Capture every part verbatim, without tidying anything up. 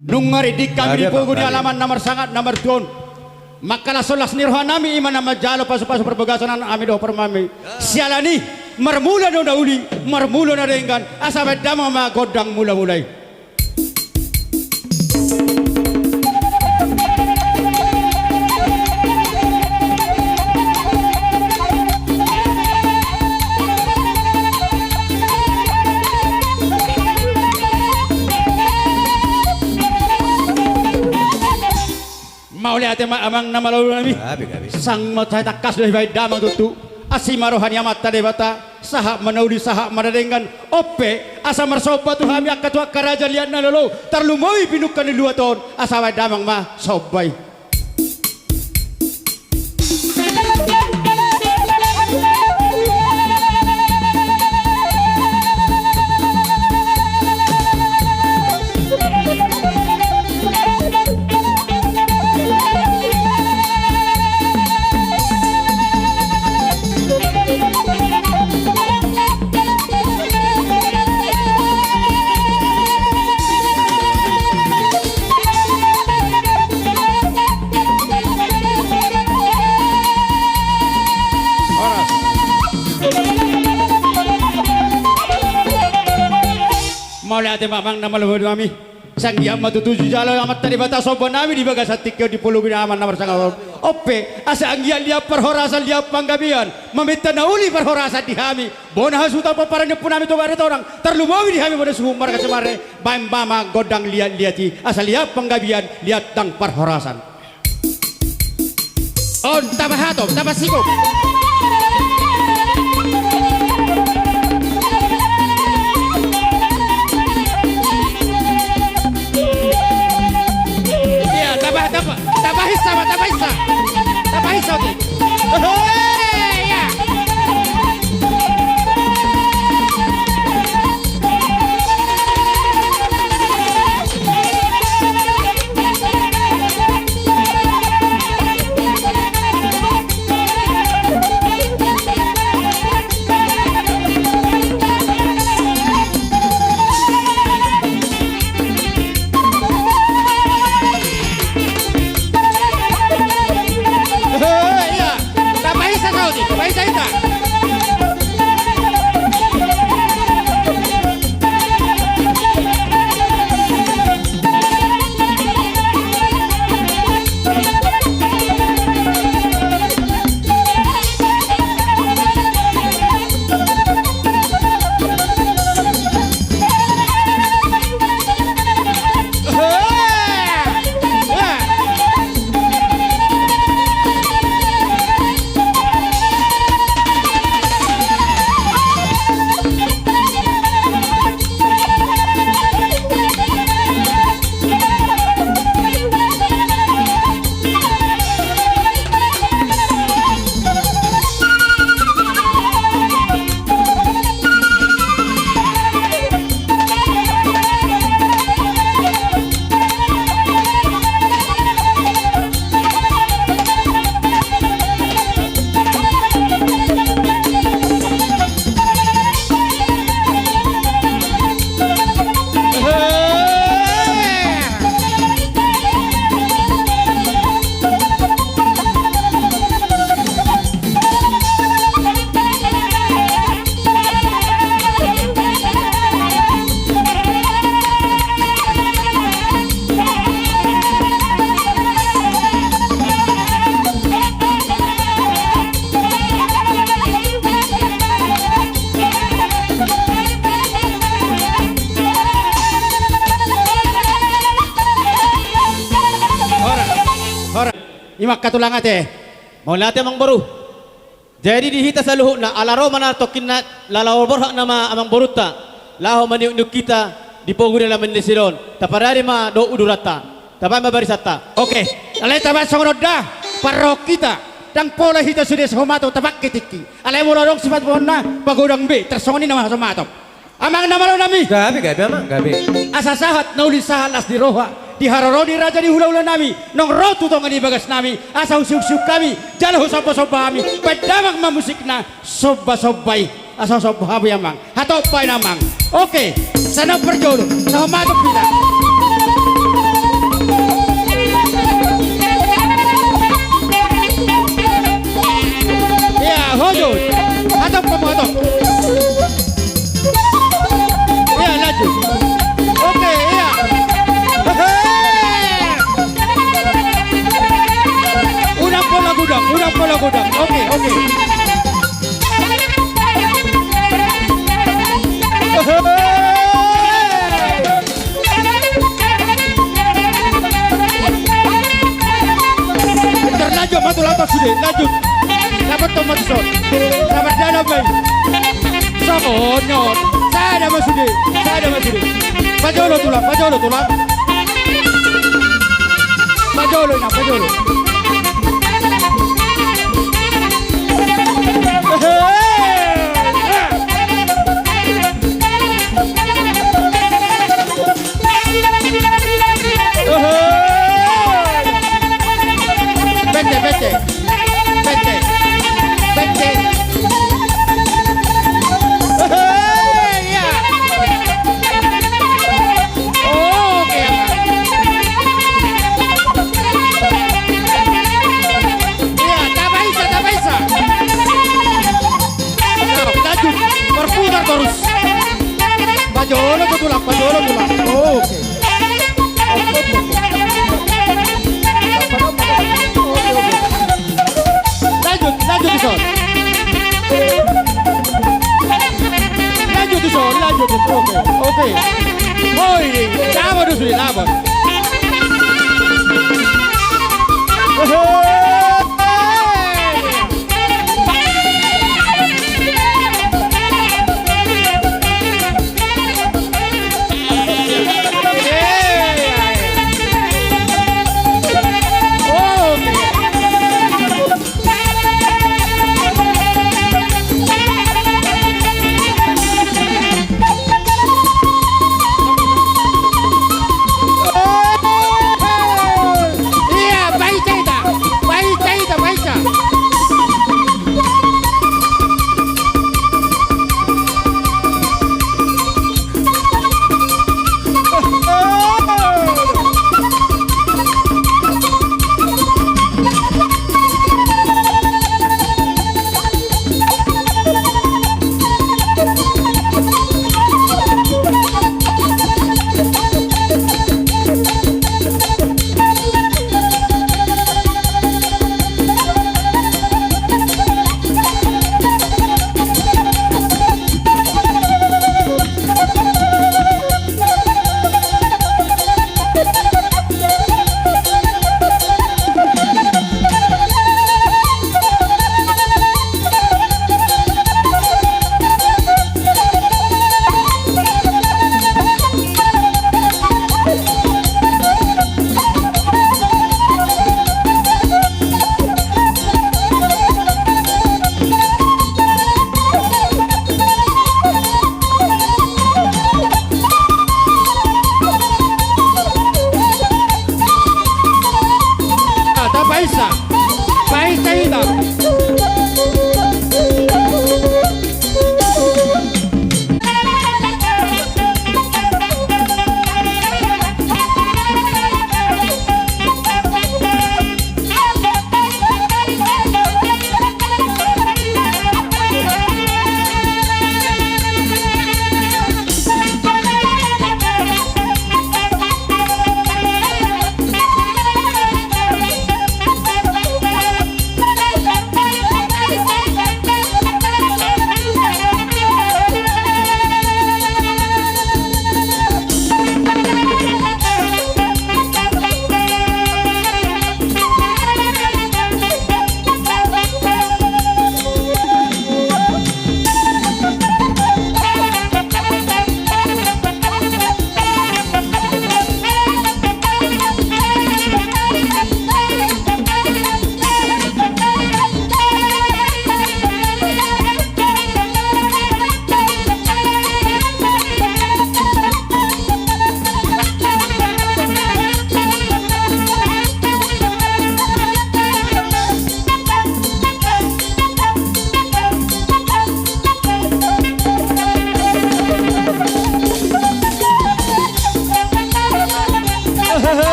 Nunga rindik hami di pogu ni alaman na marsangap na martua on, mangkalashon las ni roha nami, i ma na manjalo pasupasu parbagason hami dohot parumaenmi. Siala ni i, marmula do na uli, marmula na denggan, asa baen damang ma gondang mulamula i. Mauliate ma amang na malo nami. Gabe, gabe. Sai ma sai tangkas do dibaen damang tutu. Asi ma roha ni Amanta Debata, sahat ma na uli, sahat ma na denggan. On pe, asa marsomba tu hami angka tu angka raja liat na lolo, tarlumobi pinungka ni luat on, asa baen damang ma somba i. Horas. Mauliate ma amang na malo nami. Sai anggiat ma tutu dijalo Amanta Debata somba nami di bagasan tingki on di pogu ni alaman na marsangap on. On pe, asa anggiat liat parhorasan, liat panggabean, maminta na uli parhorasan di hami. Bona hasuhuton pomparan ni ompu nami Toga Aritonang, tarlumobi di hami bona suhut marga Simarhe, baen ma gondang liat-liat i, asa liat panggabean, liat nang parhorasan. On, tamba hatop, tamba sikop. Iya, tamba, tamba, tamba hisa ma, tamba hisa. Tamba hisa, oke. Hehe, iya. Horas, horas. I ma angka tulang ate. Mauliate amang boru. Jadi di hita saluhutna, ala ro ma na tongkinna, laho borhat nama amang borunta, laho maniuk-niuk hita di pogu ni alaman ni sidon, taparade ma dohot uduranta, tabaen ma barisanta. Oke, alai tabaen songon on da, parrohahon hita, ndang pola hita sude so homa tong tapangke tingki. Alai molo adong sipatupaonna, pagodang be, tarsongon i nama so homa tong. Amang na malo nami. Gabe, gabe, amang, gabe. Asa sahat na uli, sahat las ni roha di haroro ni raja ni hulahula nami, naung ro tu tonga ni bagas nami, asa husiuksiuk hami jala husombasomba hami, baen damang ma musikna, sombasomba i, asa somba hami amang. Hatop baen amang. Oke, sai na parjolo, sai homa tong hita. Tulang ma sude, lanjut. Dapothon ma tuson. Dapat dalam, mai. Songon on. Sada ma sude, sada ma sude. Pajolo tulang, pajolo tulang. Pajolo, inang, pajolo. Bete, bete. Bete. Bete. Iya. Oke. Iya, tapaisa, tapaisa. Nah, lanjut. Berputar terus. Pajolo tulang, pajolo tulang. Oke. Lanjut, lanjut tuson. Lanjut tuson, lanjut tuson. Oke, oke. Oi, sama dulu, sama.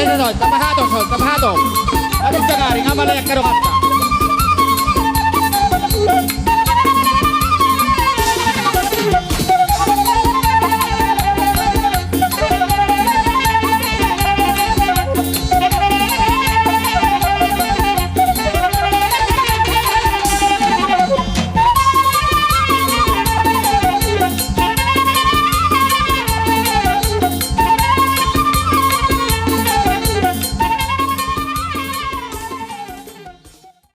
Tapahato, tapahato. Adong jagaring, ama layak ka do kata.